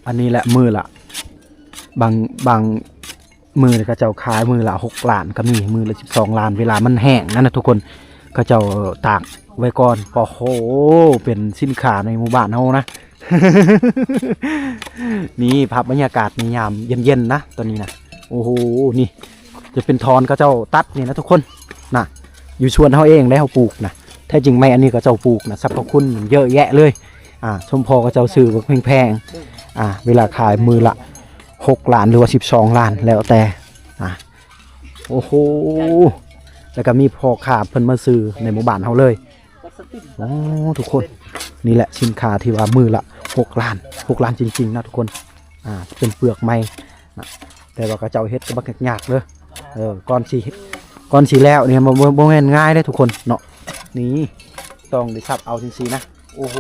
ອັນນີ້ແຫຼະ ມື້ລະ ບາງ ບາງມື້ເຂົາເຈົ້າຂາຍມື້ລະຫົກລ້ານກໍມີ ມື້ລະສິບສອງລ້ານ ເວລາມັນແຫ້ງນັ້ນນະທຸກຄົນ ເຂົາເຈົ້າຕາກໄວ້ກ່ອນ. ໂອ້ໂຫ ເປັນສິນຄ້າໃນໝູ່ບ້ານເຮົານະ. ນີ້ພາບບັນຍາກາດໃນຍາມເຢັນໆນະ ຕອນນີ້ນະ. ໂອ້ໂຫ ນີ້ຈະເປັນທ່ອນເຂົາເຈົ້າຕັດນີ້ນະທຸກຄົນນະ ຢູ່ສວນເຮົາເອງເດ້ ເຮົາປູກນະ. ແທ້ຈິງໄມ້ອັນນີ້ເຂົາເຈົ້າປູກນະ ສັບພະຄຸນມັນເຍອະແຍະເລີຍ. ອ່າ ສົມພໍເຂົາເຈົ້າຊື້ບັກແພງໆ ອ່າ ເວລາຂາຍມື້ລະຫົກລ້ານ ຫຼືວ່າສິບສອງລ້ານ ແລ້ວແຕ່. ອ່າ ໂອ້ໂຫ ແລ້ວກໍມີພໍ່ຄ້າເພິ່ນມາຊື້ໃນໝູ່ບ້ານເຮົາເລີຍ. ໂອ້ ທຸກຄົນ ນີ້ແຫຼະສິນຄ້າທີ່ວ່າມື້ລະຫົກລ້ານ ຫົກລ້ານຈິງໆນະທຸກຄົນ. ອ່າ ເປັນເປືອກໄມ້ນະ ແຕ່ວ່າເຂົາເຈົ້າເຮັດກໍບັກຍາກໆເດີ. ເອີ ກ່ອນຊິ ກ່ອນຊິແລ້ວນີ້ ບໍ່ ບໍ່ ບໍ່ແມ່ນງ່າຍເດ້ທຸກຄົນເນາະ. ນີ້ຕ້ອງໄດ້ສັບເອົາຈັ່ງຊີ້ນະ. ໂອ້ໂຫ